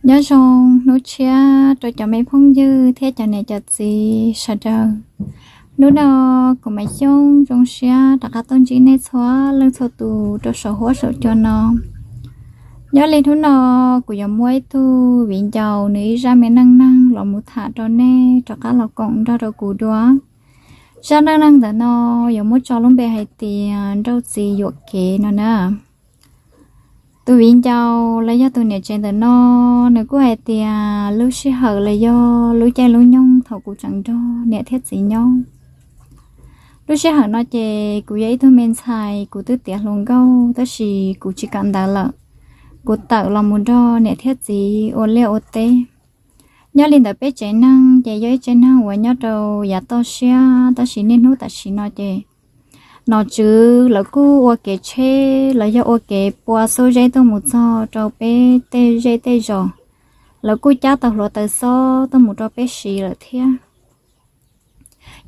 Nyob zoo hnub tshiab rau cov me phooj ywg thiab cov niam cov txiv sawv daws. Hnub no kuv Maiv Xyooj zoo siab rov qab tuaj ntsib nej txhua leej txhua tus rau saum huab saum cua no. Nyob li hnub no kuv yuav muab ib tug viv ncaus nws ib zaj me neej neeg los mus tham rau nej rov qab los koom nrog rau kuv dua. Zaj neej neeg ntawm no yuav muab tso lub npe hais tias nrauj txiv yuam kev no na. Tus viv ncaus los yog tus niam tsev ntawm no, nws kuj hais tias lub sij hawm los yog lub caij lub nyoog thaum kuv tseem nrog niam thiab txiv nyob. Lub sij hawm no ces kuv yog ib tug me ntxhais, kuv twb tiav hluas nkauj tab sis kuv tsis kam ntawd lawm. Kuv tawm los mus nrog niam thiab txiv ua liaj ua teb. Nyob li ntawd peb tsev neeg ces yog ib tsev neeg uas nyob rau yav toj siab, tab sis niaj hnub tam sim no ces nom tswv lawv kuj ua kev tsheb los yog ua kev pua xub zeb tuaj mus txog rau peb tej zej tej zos. Lawv kuj cab tau hluav taws xob tuaj mus rau peb siv lawm thiab.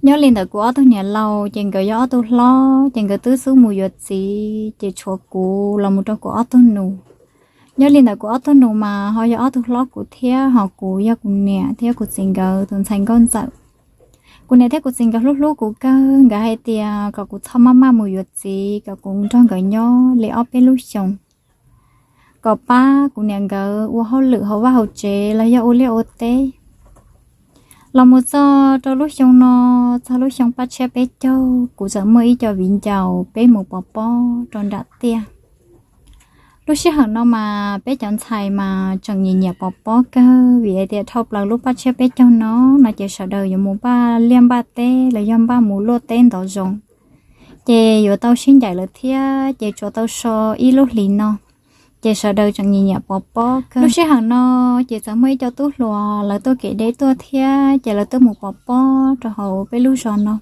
Nyob li ntawd kuv ob tug niam laus ces nkawd yog ob tug hlob ces nkawd twb xub mus yuav txiv ces tshuav kuv los mus rau kuv ob tug nus. Nyob li ntawd kuv ob tug nus mas ho yog ob tug hlob kuv thiab, ho kuv yog kuv niam thiab kuv txiv nkawd tus ntxhais nkauj ntxawm. Kuv niam thiab kuv txiv nkawd hlub hlub kuv kawg, nkawd hais tias kom kuv txhob maj maj mus yuav txiv, kom kuv nrog nkawd nyob li ob peb lub xyoos, kom pab kuv niam nkawd ua hauj lwm hauv vaj hauv tsev los yog ua liaj ua teb. Los mus txog rau lub xyoo no, txog lub xyoo paj tshiab peb caug, kuv txawm muaj ib co viv ncaus peb mus pov pob rau nram tiaj. Lub sij hawm no mas peb cov ntxhais mas tseem nyiam nyiam pov pob kawg, vim hais tias dhau plaws lub paj tshiab peb caug no, no ces sawv daws yuav mus npaj liaj npaj teb los yog npaj mus luaj teb ntov zoov, ces yuav tau sib ncaim lawm thiab, ces tsuas tau so ib lub hlis no, ces sawv daws tseem nyiam nyiam pov pob kawg. Lub sij hawm no ces txawm muaj ib co tub hluas lawv tuaj kev deb tuaj thiab, ces lawv tuaj mus pov pob rau hauv peb lub zos no.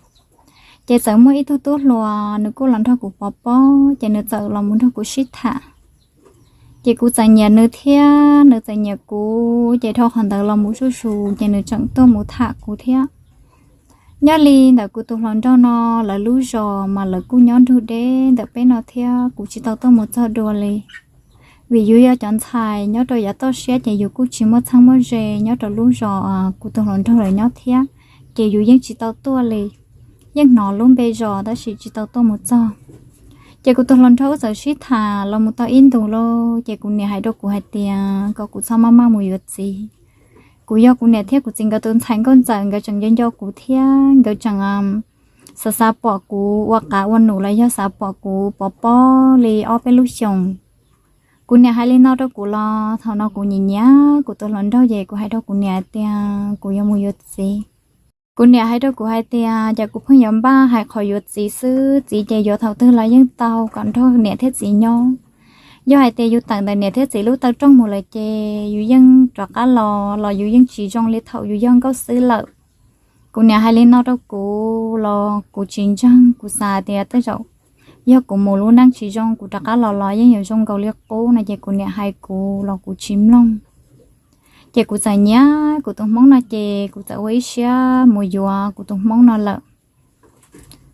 Ces txawm muaj ib tug tub hluas nws kuj los nrog kuv pov pob, ces nws txawm los mus nrog kuv sib tham. Ces kuv txawm nyiam nws thiab nws txawm nyiam kuv, ces dhau qhov ntawd los mus zuj zus ces nws tseem tuaj mus tham kuv thiab. Nyob li ntawm kuv tus hluas nraug no, lawv lub zos mas lawv kuj nyob nrug deb ntawm peb no thiab, kuv tsis tau tuaj mus txog dua li. Vim yus yog cov ntxhais nyob rau yav toj siab ces yus kuj tsis muaj txheeb muaj ze nyob rau lub zos kuv tus hluas nraug lawv nyob thiab, ces yus yeej tsis tau tuaj li. Yeej hnov lub npe zos tab sis tsis tau tuaj mus txog. Ces kuv tus hluas nraug wb txawm sib tham los mus tau ib ntus lauj, ces kuv niam hais rau kuv hais tias kom kuv txhob maj maj mus yuav txiv. Kuv yog kuv niam thiab kuv txiv nkawd tus ntxhais nkauj ntxawm, nkawd tseem nco nco kuv thiab nkawd tseem xav xav pom kuv ua qav ua num los yog xav pom kuv pov pob li ob peb lub xyoos. Kuv niam hais li no rau kuv los thaum no kuv nyiam nyiam kuv tus hluas nraug ces kuv hais rau kuv niam tias kuv yuav mus yuav txiv. Kuv niam hais rau kuv hais tias cas kuv pheej yuav npaj hais qhov yuav txiv xwb, txiv ces yuav thaum twg los yeej tau, kom nrog niam thiab txiv nyob. Yog hais tias yus tawm ntawm niam thiab txiv lub taw rooj mus lawm ces yus yeej rov qab los los yus yeej tsis zoo li thaum yus yog nkauj xwb lawm. Kuv niam hais li no rau kuv los kuv tsis ntseeg, kuv xav tias tej zaum yog kuv mus lub neej tsis zoo, kuv rov qab los los yeej yuav zoo nkaus li qub no, ces kuv niam hais kuv los kuv tsis mloog. Ces kuv txawm nyiam kuv tus hmoob no ces kuv txawm ua ib siab mus yuav kuv tus hmoob no lawm.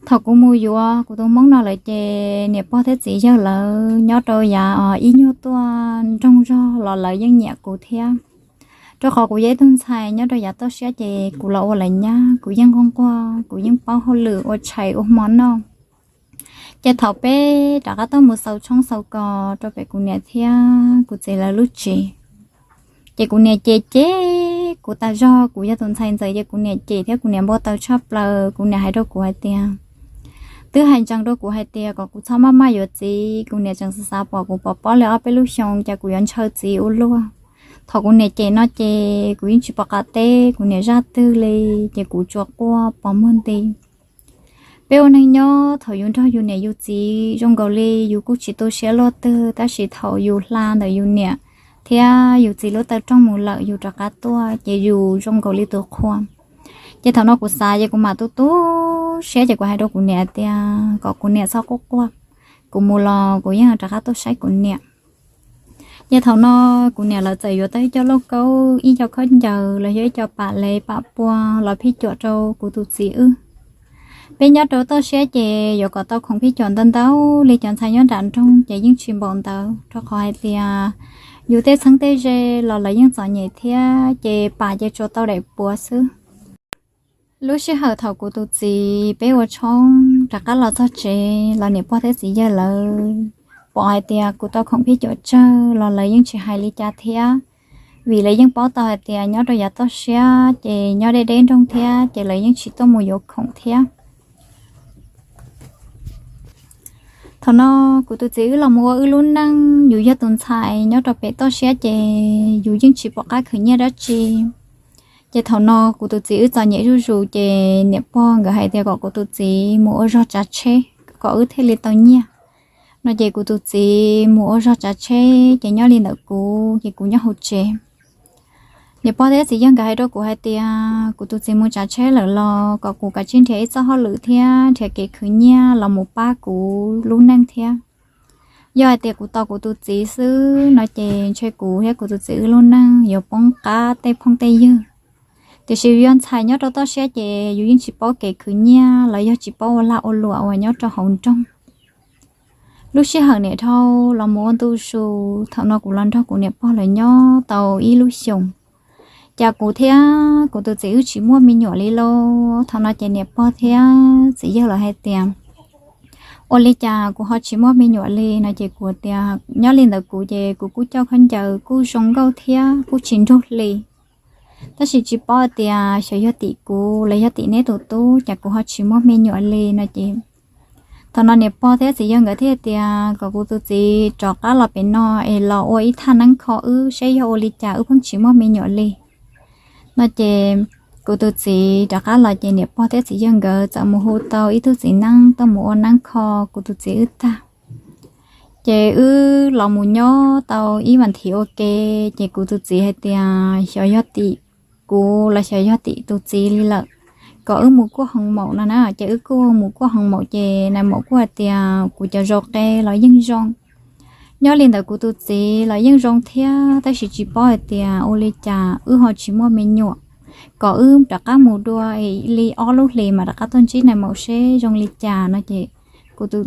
Thaum kuv mus yuav kuv tus hmoob no lawm ces niam pog thiab txiv yawg lawv nyob rau yav ib nyuag tuaj nroog zog los lawv yeej nyiam kuv thiab. Rau qhov kuv yog ib tug ntxhais nyob rau yav toj siab ces kuv los ua lawv nyab, kuv yeej nquag nquag, kuv yeej paub hauj lwm ua tshais ua hmo noj. Ces thaum peb rov qab tuaj mus xaus tshoob xaus kos rau pem kuv niam thiab kuv txiv lawv lub tsev, ces kuv niam cem cem kuv tas zog, kuv yog tus ntxhais ntxawm ces kuv niam cem thiab kuv niam npau taws tshaj plaws. Kuv niam hais rau kuv hais tias, twb hais ntsees rau kuv hais tias kom kuv txhob maj maj yuav txiv, kuv niam tseem xav xav pom kuv pov pob li ob peb lub xyoo, cas kuv yuav ntshaw txiv ua luaj. Thaum kuv niam cem no ces kuv yeej tsis pom qab teb kuv niam zaj twg li, ces kuv tsuas quaj pos muag nti. Peb ua neeg nyob thaum yus nrog yus niam yus txiv zoo nkaus li yus kuj tsis tu siab luaj twg, tab sis thaum yus hla ntawm yus niam thiab yus txiv lub taw rooj mus lawm yus rov qab tuaj ces yus zoo nkaus li tus qhua. Ces thaum no kuv xav ces kuv mam tu tu siab ces kuv hais rau kuv niam tias kom kuv niam txhob quaj quaj, kuv mus los kuv yeej rov qab tuaj saib kuv niam. Ces thaum no kuv niam lawv txawm yuav tau ib co lauj kaub, ib co khaub ncaws los yog ib co pam lev pam pua los phij cuam rau kuv tus txiv wb. Peb nyob rau toj siab ces yuav kom tau khoom phij cuam ntau ntau li cov ntxhais nyob nram nroog ces yeej tsis npaum ntawd, rau qhov hais tias Yus tej txheeb tej ze los lawv yeej txom nyem thiab, ces pam ces tsuas tau daim puav xwb. Lub sij hawm thaum kuv tus txiv peb ua tshoob rov qab los txog tsev los niam pog thiab txiv yawg lawv pom hais tias kuv tau khoom phij cuam tsawg los lawv yeej tsis hais li cas thiab, vim lawv yeej paub tau hais tias nyob rau yav toj siab ces nyob deb deb nroog thiab ces lawv yeej tsis tuaj mus yuav khoom thiab. Thaum no kuv tus txiv wb los mus ua wb lub neej, yus yog tus ntxhais nyob rau pem toj siab ces yus yeej tsis pom qab khwv nyiaj dab tsi. Ces thaum no kuv tus txiv wb txom nyem zuj zus ces niam pog nkawd hais tias kom kuv tus txiv mus ua zog tsav tsheb kom wb thiaj li tau nyiaj no ces kuv tus txiv mus ua zog tsav tsheb ces nyob li ntawm kuv ces kuv nyob hauv tsev. Niam pog thiab txiv yawg nkawd hais rau kuv hais tias kuv tus txiv mus tsav tsheb lawm los kom kuv kav tsij nrhiav ib txoj hauj lwm thiab nrhiav kev khwv nyiaj los mus pab kuv lub neej thiab. Yog hais tias kuv tos kuv tus txiv xwb no ces ntshe kuv thiab kuv tus txiv wb lub neej yuav poob qab tej phooj tej ywg. Tiam sis yus yog ntxhais nyob rau toj siab ces yus yeej tsis paub kev khwv nyiaj los yog tsis paub ua lag ua luam uas nyob rau hauv nroog. Lub sij hawm niam dhau los mus ua ntu zus, thaum no kuv los nrog kuv niam pog lawv nyob tau ib lub xyoos. Cas kuv thiab kuv tus txiv wb tsis muaj me nyuam li lauj. Thaum no ces niam pog thiab txiv yawg lawv hais tias ua li cas kuv ho tsis muaj me nyuam li no ces kuv tias nyob li ntawd kuv ces kuv kuj coj khaub ncaws kuj zoo nkauj thiab kuj tsis nrug hli. Tab sis tsis paub tias xyov yog tim kuv los yog tim neb tus tub cas kuv ho tsis muaj me nyuam li no ces thaum no niam pog thiab txiv yawg nkawd thiaj tias kom kuv tus txiv rov qab los pem no es los ua ib thaj neeb kho wb seb yog ua li cas wb pheej tsis muaj me nyuam li no ces kuv tus txiv rov qab los ces niam pog thiab txiv yawg nkawd txawm mus hu tau ib tug txiv neeb tuaj mus ua neeb kho kuv tus txiv wb tag. Ces wb los mus nyob tau ib vas thiv ua ke, ces kuv tus txiv hais tias xyov yog tim kuv los xyov yog tim tus txiv li lawm, kom wb mus kuaj hoo maum no na. Ces wb kuj mus kuaj hoo maum ces nais maum kuj hais tias kuv cov zau qe los yeej zoo. Nyob li ntawd kuv tus txiv los yeej zoo thiab, tab sis tsis paub hais tias ua li cas wb ho tsis muaj me nyuam, kom wb rov qab mus dua li ob lub hlis mas rov qab tuaj ntsib nais maum seb zoo li cas no ces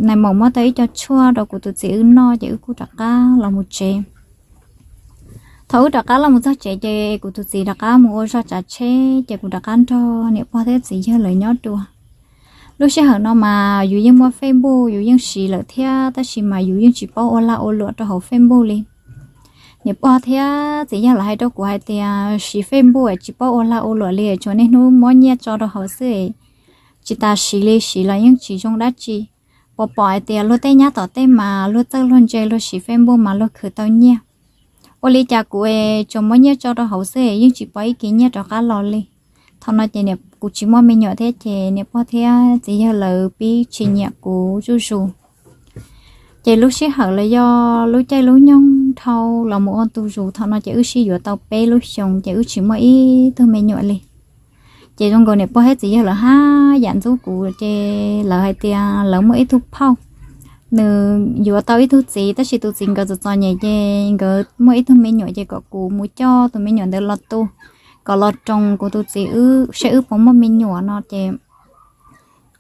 nais maum muab tau ib co tshuaj rau kuv tus txiv wb noj ces wb kuj rov qab los mus tsev. Thaum wb rov qab los mus txog tsev ces kuv tus txiv rov qab mus ua zog tsav tsheb ces kuv rov qab nrog niam pog thiab txiv yawg lawv nyob dua. Lub sij hawm no mas yus yeej muaj Facebook yus yeej siv lawm thiab, tab sis mas yus yeej tsis paub ua lag ua luam rau hauv Facebook li. Niam pog thiab txiv yawg lawv hais rau kuv hais tias siv Facebook es tsis paub ua lag ua luam li, tsuas niaj hnub muab nyiaj tso rau hauv xwb, tsis tas siv li, siv los yeej tsis zoo dab tsi. Pom pom hais tias luag tej nyab tom tej mas luag txawj luag ntse luag siv Facebook mas luag khwv tau nyiaj. Ua li cas kuv es tsuas muab nyiaj tso rau hauv xwb es yeej tsis pom ib kis nyiaj rov qab los li. Thaum no ces kuv tsis muaj me nyuam thiab ces niam pog thiab txiv yawg lawv pib tsis nyiam kuv zuj zus. Ces lub sij hawm los yog lub caij lub nyoog dhau los mus ua ntu zus, thaum no ces wb sib yuav tau peb lub xyoos ces wb tsis muaj ib tug me nyuam li. Ces zoo nkaus niam pog thiab txiv yawg lawv haj yam ntxub kuv ces lawv hais tias lawv muaj ib tug phauj, nws yuav tau ib tug txiv, tab sis tus txiv nkawd txom txom nyem ces nkawd muaj ib tug me nyuam ces kom kuv mus coj tus me nyuam ntawd los tu, kom los roos kuv tus txiv wb seb wb puas muaj me nyuam no ces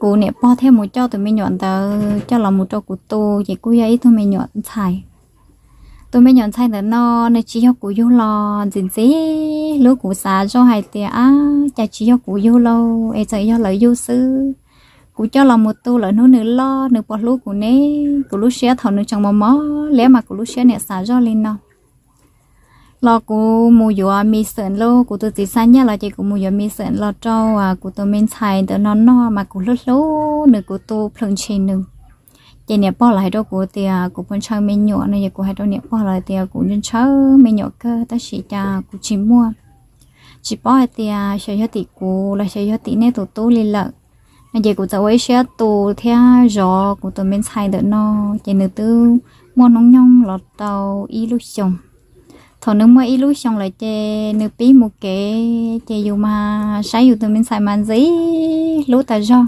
kuv niam pog thiaj mus coj tus me nyuam ntawd coj los mus rau kuv tu ces kuj yog ib tug me nyuam ntxhais. Tus me nyuam ntxhais ntawm no nws tsis yog kuv yug los ntxim ntxim hlub, kuv xav zoj hais tias ab cas tsis yog kuv yug lauj es txawm yog lawv yug xwb. Kuv coj los mus tu lawm hnub nws loj nws puas hlub kuv ne? Kuv lub siab thaum nws tseem mos mos liab mas kuv lub siab niam xav zoj li no. Los kuv mus yuav mis xeem lauj, kuv tus txiv xa nyiaj los ces kuv mus yuav mis xeem los rau kuv tus me ntxhais ntawm no noj mas kuv hlub hlub nws, kuv tu plhawm ntshis nws. Ces niam pog los hais rau kuv tias kuv puas ntshaw me nyuam no, yog kuv hais rau niam pog los tias kuv ntshaw me nyuam kawg tab sis cas kuv tsis muaj. Tsis paub hais tias xyov yog tim kuv los xyov yog tim nej tus tub li lawm no ces kuv txawm ua ib siab tu thiab zov kuv tus me ntxhais ntawm no. Ces nws twb muaj hnub nyoog los tau ib lub xyoos. Thaum nws muaj ib lub xyoos lawm ces nws pib mus kev ces yus mas saib yus tus me ntxhais mas ntxim hlub tas zog.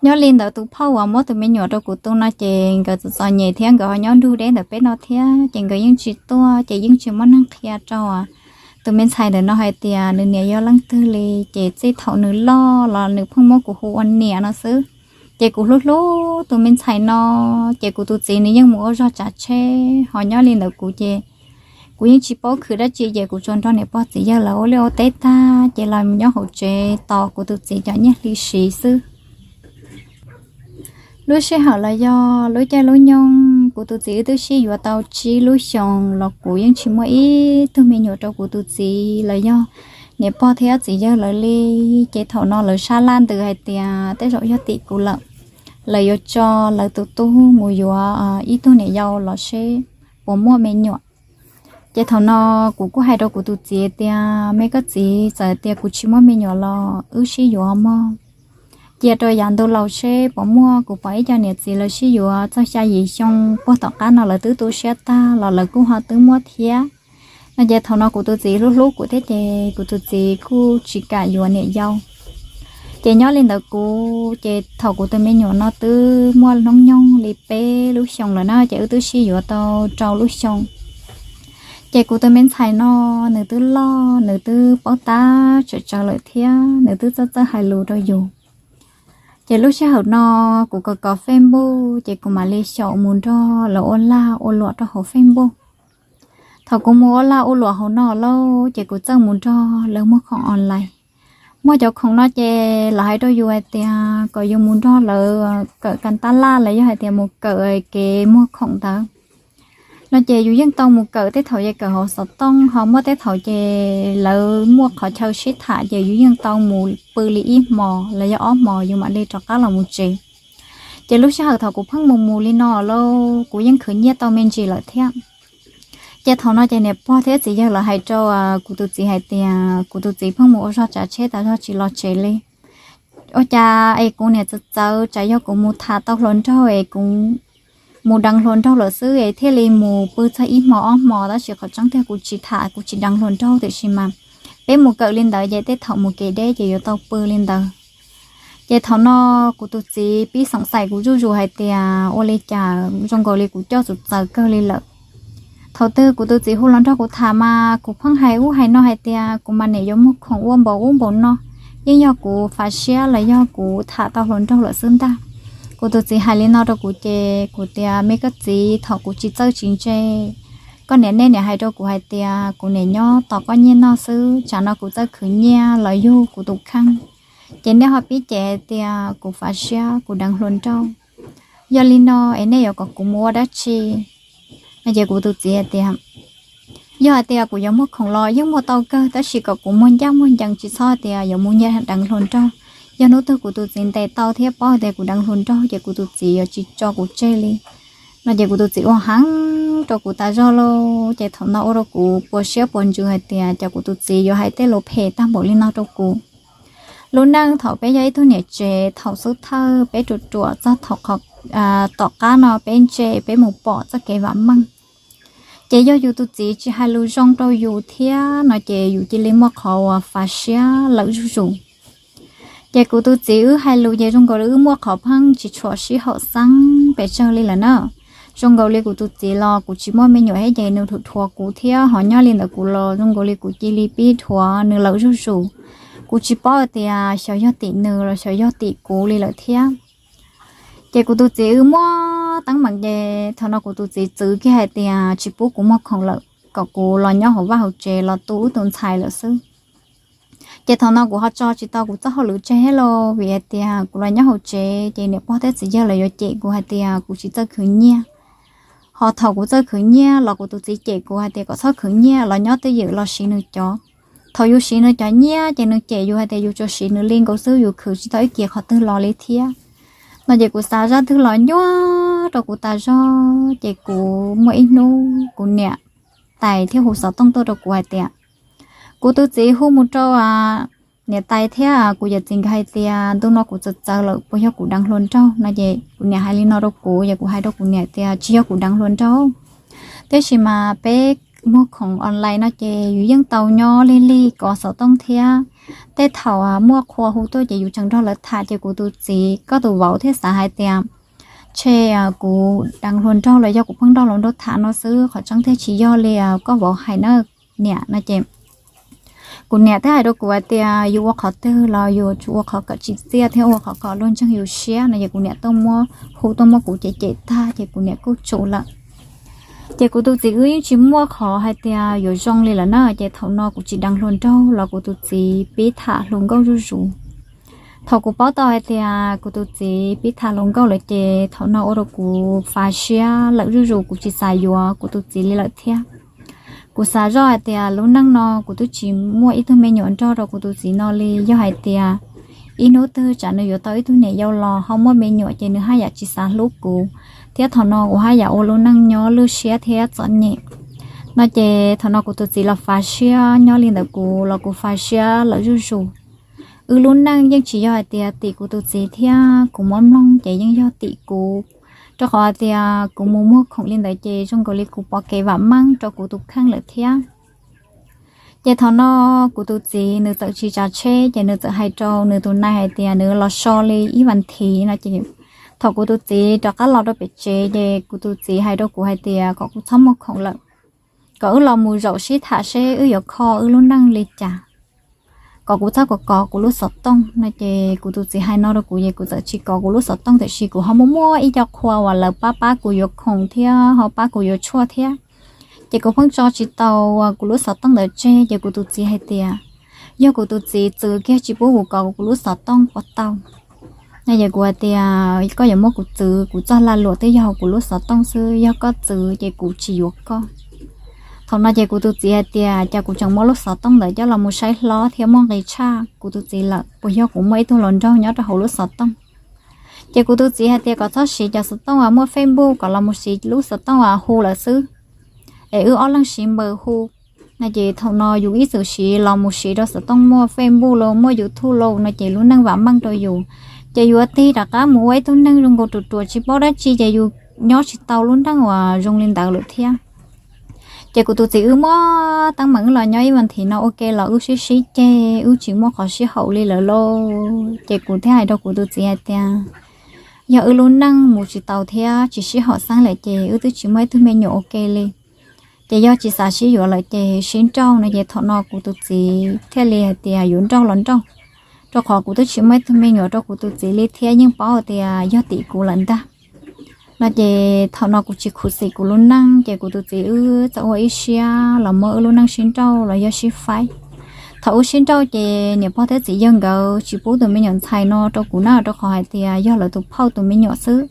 Nyob li ntawd tus phauj uas muab tus me nyuam rau kuv tu no ces nkawd txom txom nyem thiab nkawd ho nyob nrug deb ntawm peb no thiab ces nkawd yeej tsis tuaj ces yeej tsis muaj neeg qhia rau tus me ntxhais ntawm no hais tias nws niam yog leej twg li, ces txij thaum nws loj los nws pheej muab kuv hu ua niam no xwb. Ces kuv hlub hlub tus me ntxhais no, ces kuv tus txiv nws yeej mus ua zog tsav tsheb ho nyob li ntawd kuv ces Kuv yeej tsis paub khwv dab tsi ces kuv tsuas nrog niam pog txiv yawg lawv ua liaj ua teb tag ces los nyob hauv tsev tos kuv tus txiv cov nyiaj hli siv xwb. Lub sij hawm los yog lub caij lub nyoog kuv tus txiv wb twb sib yuav tau tsib lub xyoos los kuv yeej tsis muaj ib tug me nyuam rau kuv tus txiv los yog niam pog thiab txiv yawg lawv li. Ces thaum no lawv sab laj ntws hais tias tej zaum yog tim kuv lawm, lawv yuav tso lawv tus tub mus yuav ib tug niam yau los seb puas muaj me nyuam. Ces thaum no kuv kuj hais rau kuv tus txiv tias, me koj txiv, txawm tias kuv tsis muaj me nyuam los wb sib yuav mog, cia rau yav ntu laus seb puas muaj. Kuv pom ib co niam txiv lawv sib yuav txog xya yim xyoo puag tom qab no lawv twb tu siab tag los lawv kuj ho twb muaj thiab no. Ces thaum no kuv tus txiv hlub hlub kuv thiab ces kuv tus txiv kuj tsis kam yuav niam yau. Ces nyob li ntawd kuv ces thaum kuv tus me nyuam no twb muaj hnub nyoog li peb lub xyoos lawm na ces wb twb sib yuav tau rau lub xyoo. Ces kuv tus me ntxhais no nws twb loj, nws twb paub tab tsawm tsawv lawm thiab nws twb txawj txawj hais lus rau yus. Ces lub sij hawm no kuv kov kov Facebook ces kuv mam li xyaum mus nrog lawv ua lag ua luam rau hauv Facebook. Thaum kuv mus ua lag ua luam hauv no lauj ces kuv txawj mus nrog lawv muag khoom online. Muag cov khoom no ces lawv hais rau yus hais tias kom yus mus nrog lawv kawm kas tab laj los yog hais tias mus kawm kev muag khoom ntawd no ces yus yeej tau mus kawm. Tej thaum ces kawm hauv xov tooj, ho muaj tej thaum ces lawv muaj qhov chaw sib tham ces yus yeej tau mus pw li ib hmos los yog ob hmos yus mam li rov qab los mus tsev. Ces lub sij hawm thaum kuv pheej mus mus li no lauj kuv yeej khwv nyiaj tau me ntsis lawm thiab. Ces thaum no ces niam pog thiab txiv yawg lawv hais rau kuv tus txiv hais tias kuv tus txiv pheej mus ua zog tsav tsheb tas zog tsis los tsev li. Ua cas es kuv niam txawv txawv, tsam yog kuv mus tham tau hluas nraug es kuv mus deev hluas nraug lawm xwb es thiaj li mus pw txog ib hmos ob hmos, tab sis qhov tseeb tiag kuv tsis tham, kuv tsis deev hluas nraug, tiam sis mas peb mus kawm li ntawd ces tej thaum mus kev deb ces yuav tau pw li ntawd. Ces thaum no kuv tus txiv pib xoom xaim kuv zuj zus hais tias ua li cas zoo nkaus li kuv coj txawv txawv kawg li lawm. Thaum twg kuv tus txiv hu los nrog kuv tham mas kuv pheej hais ub hais no hais tias kuv mas niam yuav muag khoom ua npaum ub npaum no, yeej yog kuv fav siab los yog kuv tham tau hluas nraug lawm xwb ntag. Kuv tus txiv hais li no rau kuv ces kuv tias me koj txiv, thaum kuv tsis txawj tsis ntse, koj niam nej niam hais rau kuv hais tias kuv niam nyob tos koj nyiaj noj xwb, tsam no kuv txawj khwv nyiaj los yug kuv tus kheej, ces nej ho pib cem hais tias kuv fav siab kuv deev hluas nraug. Yog li no es nej yuav kom kuv mus ua dab tsi? No ces kuv tus txiv hais tias yog hais tias kuv yuav muag khoom los yeej muag tau kawg, tab sis kom kuv muag ncaj muag ncees, tsis txhob hais tias yuav mus nyiag deev hluas nraug. Yog hnub twg kuv tus txiv ntes tau thiab paub hais tias kuv deev hluas nraug ces kuv tus txiv yuav tsis tso kuv tseg li. No ces kuv tus txiv ua heev rau kuv tas zog lauj. Ces thaum no ua rau kuv puas siab puas ntsws hais tias cas kuv tus txiv yuav hais tej lus phem tag npaum li no rau kuv. Lub neej thaum peb yog ib tug niam tsev, thaum xub thawj peb ruam ruam txog thaum qhov tom qab no peb ntse, peb mus pom txoj kev vam meej. Ces yog yus tus txiv tsis hais lus zoo rau yus thiab no ces yus cia li muaj qhov uas fav siab lawm zuj zus. Ces kuv tus txiv wb hais lus ces zoo nkaus li wb muaj qhov pheej tsis tshua sib haum xeeb pes tsawg li lawm na. Zoo nkaus li kuv tus txiv los kuv tsis muaj me nyuam thiab ces nws thuam thuam kuv thiab, ho nyob li ntawd kuv los zoo nkaus li kuv cia li pib dhuav nws lawm zuj zus. Kuv tsis paub hais tias xyov yog tim nws los xyov yog tim kuv li lawm thiab. Ces kuv tus txiv wb muab teeb meem ces thaum no kuv tus txiv txwv kiag hais tias tsis pub kuv muag khoom lawm, kom kuv los nyob hauv vaj hauv tsev los tu wb tus ntxhais lawm xwb. Ces thaum no kuv ho tso tsis tau kuv txoj hauj lwm tseg thiab lauj, vim hais tias kuv los nyob hauv tsev ces niam pog thiab txiv yawg lawv yuav cem kuv hais tias kuv tsis txawj khwv nyiaj. Ho thaum kuv txawj khwv nyiaj los kuv tus txiv cem kuv hais tias kom txhob khwv nyiaj, los nyob twj ywm los siv nws cov. Thaum yus siv nws cov nyiaj ces nws cem yus hais tias yus tsuas siv nws li nkaus xwb, yus khwv tsis tau ib kiag qhov twg los li thiab. No ces kuv xav zaj twg los nyuaj rau kuv tas zog. Ces kuv muaj ib hnub kuv niam tais thiaj hu xov tooj tuaj rau kuv hais tias kuv tus txiv hu mus rau niam tais thiab kuv yawm txiv nkawd hais tias ntu no kuv txawv txawv lawm puas yog kuv deev hluas nraug no. Ces kuv niam hais li no rau kuv, ces kuv hais rau kuv niam tias tsis yog kuv deev hluas nraug, tiam sis mas peb muag khoom online no ces yus yeej tau nyob lig lig kov xov tooj thiab. Tej thaum muaj qhua hu tuaj ces yus tseem nrog lawv tham, ces kuv tus txiv koj tus vauv thiaj xav hais tias tshe kuv deev hluas nraug los yog kuv pheej nrog hluas nraug tham no xwb, qhov tseeb thiaj tsis yog li koj vauv hais na niam no. Ces kuv niam thiaj hais rau kuv hais tias yus ua qhov twg los yus tsuas ua qhov kom tsim txiaj thiab ua qhov kom luag ntseeg yus siab no. Ces kuv niam tuaj muab, hu tuaj muab kuv cem cem tag ces kuv niam kuj tsum lawm. Ces kuv tus txiv wb yeej tsis muaj qhov hais tias yuav zoo li lawm na, ces thaum no kuv tsis deev hluas nraug los kuv tus txiv pib tham hluas nkauj zuj zus. Thaum kuv paub tau hais tias kuv tus txiv pib tham hluas nkauj lawm ces thaum no ua rau kuv fav siab lawm zuj zus, kuv tsis xav yuav kuv tus txiv li lawm thiab. Kuv xav zoj hais tias lub neej no kuv twb tsis muaj ib tug me nyuam nrog rau kuv tus txiv no li, yog hais tias ib hnub twg tsam nws yuav tau ib tug niam yau los ho muaj me nyuam ces nws haj yam tsis xav hlub kuv, thiab thaum no kuv haj yam ua lub neej nyob lwj siab thiab txom nyem. No ces thaum no kuv tus txiv los fav siab nyob li ntawd, kuv los kuv fav siab lawm zuj zus. Wb lub neej yeej tsis yog hais tias tim kuv tus txiv thiab kuv muab mloog ces yeej yog tim kuv, rau qhov hais tias kuv mus muag khoom li ntawd ces zoo nkaus li kuv pom kev vam meej rau kuv tus kheej lawm thiab. Ces thaum no kuv tus txiv nws txawm tsis tsav tsheb ces nws txawm hais rau nws tus nai hais tias nws los so li ib vas thiv no ces thaum kuv tus txiv rov qab los rau pem tsev ces kuv tus txiv hais rau kuv hais tias kom kuv txhob muag khoom lawm, kom wb los mus zaum sib tham seb wb yuav kho wb lub neej li cas, kom kuv txhob kov kov kuv lub xov tooj no ces kuv tus txiv hais no rau kuv ces kuv txawm tsis kov kuv lub xov tooj, tiam sis kuv ho muaj muaj ib co qhua uas lawv pab pab kuv yuav khoom thiab ho pab kuv yuav tshuaj thiab. Ces kuv pheej tso tsis tau kuv lub xov tooj ntawd tseg ces kuv tus txiv hais tias yog kuv tus txiv txwv kiag tsis pub kuv kov kuv lub xov tooj puas tau. No ces kuv hais tias koj yuav muab kuv txwv, kuv txoj lag luam twb yog kuv lub xov tooj xwb, yog koj txwv ces kuv tsis yuav koj. Thaum no ces kuv tus txiv hais tias cas kuv tseem muab lub xov tooj ntawd coj los mus saib hlob thiab muaj nqi tshaj kuv tus txiv lawm, puas yog kuv muaj ib tug hluas nraug nyob rau hauv lub xov tooj. Ces kuv tus txiv hais tias kom txhob siv cov xov tooj uas muaj Facebook, kom los mus siv lub xov tooj uas hu lawm xwb, es wb ob leeg siv npaws hu. No ces thaum no yus ib txwm siv los mus siv rau xov tooj muaj Facebook los muaj YouTube los no ces lub neej vam meej rau yus, ces yus tig rov qab mus ua ib tug neeg zoo nkaus ruam ruam tsis paub dab tsi ces yus nyob tsis tau lub neej uas zoo li ntawd lawm thiab. Ces kuv tus txiv wb muab teeb meem wb los nyob ib vas thiv no ua ke los wb sib sib ceg, wb tsis muaj qhov sib haum li lawm lauj. Ces kuv thiaj hais rau kuv tus txiv hais tias yog wb lub neej mus tsis tau thiab tsis sib haum xeeb lawm ces wb twb tsis muaj ib tug me nyuam ua ke li. Ces yog tsis xav sib yuav lawm ces sib nrauj no ces thaum no kuv tus txiv thiaj li hais tias yuav nrauj los nrauj, rau qhov kuv twb tsis muaj ib tug me nyuam rau kuv tus txiv li thiab yeej paub hais tias yog tim kuv lawm ntag. No ces thaum no kuv tsis khuv xim kuv lub neej ces kuv tus txiv wb txawm ua ib siab los muab wb lub neej sib nrauj los yog sib faib. Thaum wb sib nrauj ces niam pog thiab txiv yawg nkawd tsis pub tus me nyuam ntxhais no rau kuv na, rau qhov hais tias yog lawv tus phauj tus me nyuam xwb.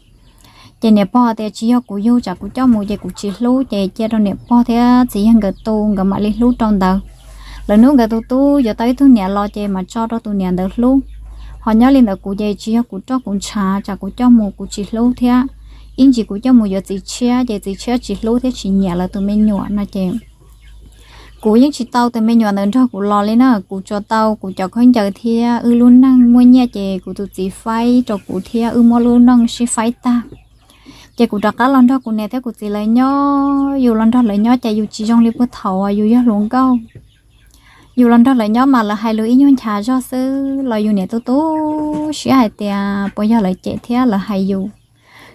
Ces niam pog tias tsis yog kuv yug, tsam kuv coj mus ces kuv tsis hlub, ces cia rau niam pog thiab txiv yawg nkawd tu nkawd mam li hlub rau ntawd. Lawv hnub nkawd tus tub yuav tau ib tug niam los ces mam tso rau tus niam ntawd hlub. Ho nyob li ntawd kuv ces tsis yog kuv roj kuv ntshav, tsam kuv coj mus kuv tsis hlub thiab. Ib ntsis kuv coj mus yuav txiv tshiab ces txiv tshiab tsis hlub thiab tsis nyiam lawv tus me nyuam no ces kuv yeej tsis tau tus me nyuam ntawd nrog kuv los li na. Kuv tsuas tau kuv cov khaub ncaws thiab wb lub neej muaj nyiaj ces kuv tus txiv faib rau kuv thiab wb muab lub neej sib faib tag. Ces kuv rov qab los nrog kuv niam thiab kuv txiv lawv nyob. Yus los nrog lawv nyob ces yus tsis zoo li puag thaum uas yus yog hluas nkauj. Yus los nrog lawv nyob mas lawv hais lus ib nyuag nchav zog xwb los yus niam tu tu siab hais tias puas yog lawv cem thiab lawv hais yus.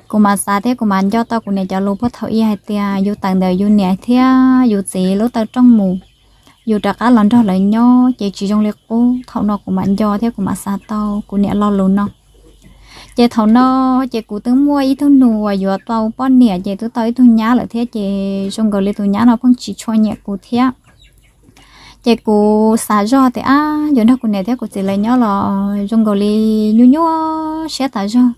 Kuv mam xav thiab kuv mam nco tau kuv niam cov lus puag thaum ub hais tias yus tawm ntawm yus niam thiab yus txiv lub taw rooj mus, yus rov qab los nrog lawv nyob ces tsis zoo li qub. Thaum no kuv mam nco thiab kuv mam xav tau kuv niam lo lus no. Ces thaum no ces kuv twb muaj ib tug nus uas yuav tau poj niam ces twb tau ib tug nyab lawm thiab ces zoo nkaus li tus nyab no pheej tsis tshua nyiam kuv thiab. Ces kuv xav zoj tias ab, yuav nrog kuv niam thiab kuv txiv lawv nyob los zoo nkaus li nyuaj nyuaj siab tas zog,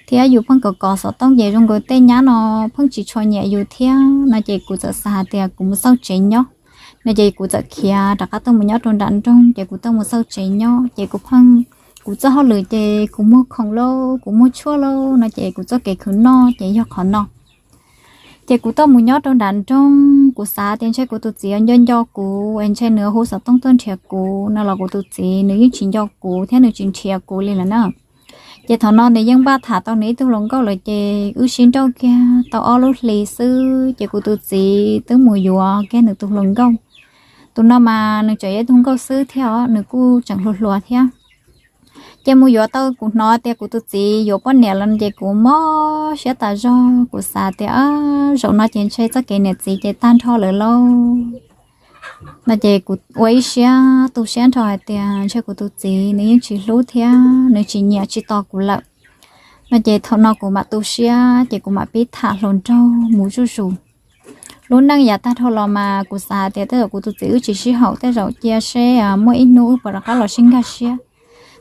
thiab yus pheej kov kov xov tooj ces zoo nkaus tej nyab no pheej tsis tshua nyiam yus thiab no ces kuv txawm xav hais tias kuv mus xauj tsev nyob. No ces kuv txawm khiav rov qab tuaj mus nyob rau nram nroog ces kuv tuaj mus xauj tsev nyob ces kuv pheej, kuv txoj hauj lwm ces kuv muag khoom lauj, kuv muag tshuaj lauj no ces kuv txoj kev khwv noj ces yog qhov no. Ces kuv tuaj mus nyob rau nram nroog, kuv xav tias ntshe kuv tus txiv nco nco kuv es ntshe nws hu xov tooj tuaj nrhiav kuv no los kuv tus txiv nws yeej tsis nco kuv thiab nws tsis nrhiav kuv li lawm na. Ces thaum no nws yeej npaj tham tau nws ib tug hluas nkauj lawm ces wb sib nrauj kiag tau ob lub hlis xwb ces kuv tus txiv twb mus yuav kiag nws tus hluas nkauj. Tus no mas nws tseem yog ib tug nkauj xwb thiab os, nws kuj tseem hluas hluas thiab. Ces mus yuav tau, kuv hnov tias kuv tus txiv yuav poj niam lawm ces kuv mob siab tas zog, kuv xav tias zaum no ces ntshe txoj kev niam txiv ces tag nrho lawm lauj. No ces kuv ua ib siab tu siab nrho hais tias ntshe kuv tus txiv nws yeej tsis hlub thiab nws tsis nyiam tsis tos kuv lawm. No ces thaum no kuv mam tu siab ces kuv mam pib tham hluas nraug mus zuj zus. Lub neej yav tag dhau los mas kuv xav tias tej zaum kuv tus txiv wb tsis sib haum, tej zaum cia seb muaj ib hnub wb puas rov qab los sib nkag siab.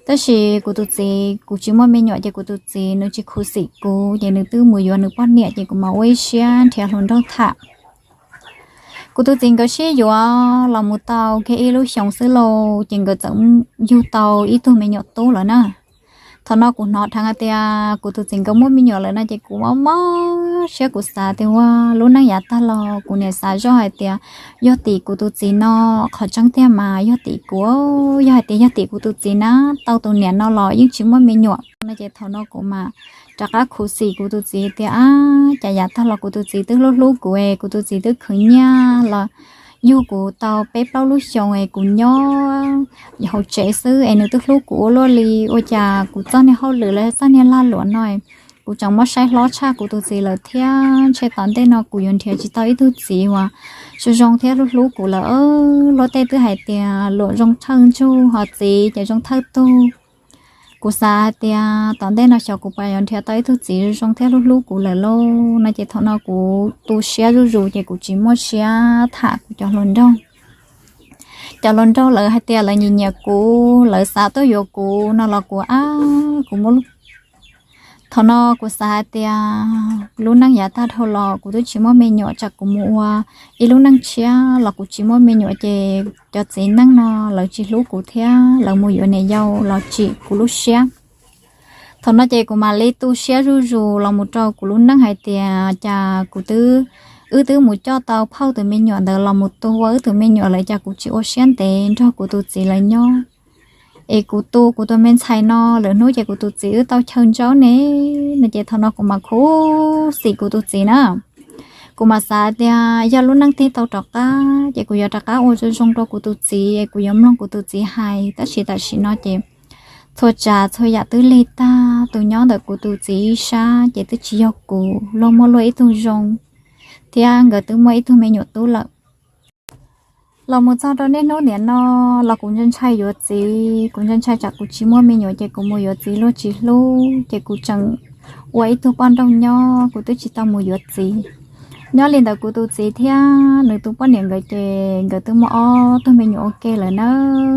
Tab sis kuv tus txiv, kuv tsis muaj me nyuam ces kuv tus txiv nws tsis khuv xim kuv ces nws twb mus yuav nws poj niam ces kuv mam ua ib siab nrhiav hluas nraug tham. Kuv tus txiv nkawd sib yuav los mus tau kiag ib lub xyoos xwb lauj ces nkawd txawm yug tau ib tug me nyuam tub lawm na. Thaum no kuv hnov dheev hais tias kuv tus txiv nkawd muaj me nyuam lawm no ces kuv mob mob siab, kuv xav tias ua lub neej yav tag los kuv niam xav zoj hais tias yog tim kuv tus txiv no, qhov tseeb tiag mas yog tim kuv, yog hais tias yog tim kuv tus txiv na, tau tus niam no los yeej tsis muaj me nyuam no ces thaum no kuv mam rov qab khuv xim kuv tus txiv tias ab, cas yav tag los kuv tus txiv twb hlub hlub kuv es kuv tus txiv twb khwv nyiaj los yug kuv tau peb plaub lub xyoos es kuv nyob hauv tsev xwb es nws twb hlub kuv ua luaj li, ua cas kuv txoj niag hauj lwm los txoj niag lag luam no kuv tseem muab saib hlob tshaj kuv tus txiv lawm thiab. Ntshe tom ntej no kuv yuav nrhiav tsis tau ib tug txiv uas zoo zoo thiab hlub hlub kuv lawm. Luag tej twb hais tias luam zoo thawj ntsug, ho txiv ces zoo thawj tug. Kuv xav hais tias tom ntej no xyov kuv puas yuav nrhiav tau ib tug txiv zoo zoo thiab hlub hlub kuv lawm lauj no ces thaum no kuv tu siab zuj zus ces kuv tsis muaj siab tham kuv cov hluas nraug. Cov hluas nraug lawv hais tias lawv nyiam nyiam kuv, lawv xav tuaj yuav kuv no los kuv ab, kuv muab lub Thaum no kuv xav hais tias lub neej yav tag dhau los kuv twb tsis muaj me nyuam, tsam kuv mus ua ib lub neej tshiab los kuv tsis muaj me nyuam ces cov txiv neej no lawv tsis hlub kuv thiab lawv mus yuav niam yau los tsim kuv lub siab. Thaum no ces kuv mam li tu siab zuj zus los mus rau kuv lub neej hais tias cas kuv twb, wb twb mus coj tau phauj tus me nyuam ntawd los mus tu ua wb tus me nyuam lawm cas kuv tsis ua siab ntev nrog kuv tus txiv lawv nyob. Es kuv tu kuv tus me ntxhais no lawm hnub ces kuv tus txiv wb tau chaw ntsaub ne, no ces thaum no kuv mam khuv xim kuv tus txiv na. Kuv mam xav tias yog lub neej tig tau rov qab ces kuv yuav rov qab ua zoo zoo rau kuv tus txiv es kuv yuav mloog kuv tus txiv hais, tab sis tam sim no ces txhua tsav txhua yam twb lig tag. Tus nyob ntawm kuv tus txiv ib sab ces twb tsis yog kuv, luag muaj luag ib tug zoo thiab nkawd twb muaj ib tug me nyuam tub lawm. Los mus txog rau niaj hnub niam no los kuv ntshai ntshai yuav txiv, kuv ntshai ntshai tsam kuv tsis muaj me nyuam ces kuv mus yuav txiv luag tsis hlub ces kuv tseem ua ib tug poj nrauj nyob kuv twb tsis tau mus yuav txiv. Nyob li ntawd kuv tus txiv thiab nws tus poj niam nkawd ces nkawd twb muaj ob tug me nyuam ua ke lawm na.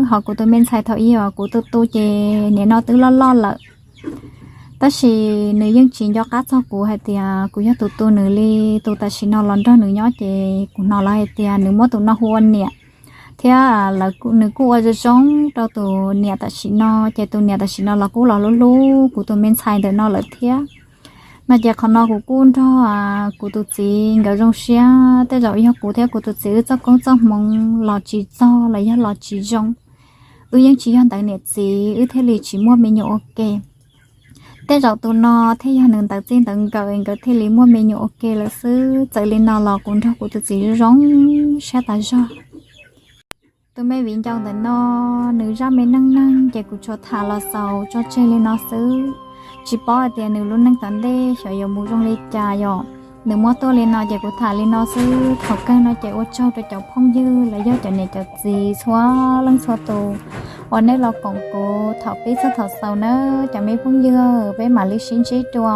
Ho kuv tus me ntxhais thaum ub uas kuv tu tu ces niam no twb loj loj lawm. Tab sis nws yeej tsis nco qab txog kuv hais tias kuv yog tus tu nws li. Tus tam sim no los nrog nws nyob ces kuv hnov lawv hais tias nws muab tus no hu ua niam, thiab lawv, nws kuj ua zoo zoo rau tus niam tam sim no ces tus niam tam sim no los kuj los hlub hlub kuv tus me ntxhais ntawm no lawm thiab. No ces qhov no kuv kuj nrog kuv tus txiv nkawd zoo siab, tej zaum yog kuv thiab kuv tus txiv wb txoj koob txoj hmoov los tsis txog los yog los tsis zoo, wb yeej tsis yog ntawv niam txiv wb thiaj li tsis muaj me nyuam ua ke. Tej zaum tus no thiaj yog nws ntawv txij ntawv nkawm nkawd thiaj li muaj me nyuam ua ke lawm xwb. Txawm li no los kuv nrog kuv tus txiv zoo siab tas zog. Tus me viv ncaus ntawm no nws zaj me neej neeg ces kuv tsuas tham los xaus tso tseg li no xwb. Tsis paub hais tias nws lub neej tom ntej xyov yuav mus zoo li cas yom. Nws muab tuaj li no ces kuv tham li no xwb. Thaum kawg no ces ua tsaug rau cov phooj ywg los yog cov niam cov txiv txhua leej txhua tus uas nej los koom kuv thaum pib txog thaum xaus nawb cov me phooj ywg, peb mam li sib ntsib dua.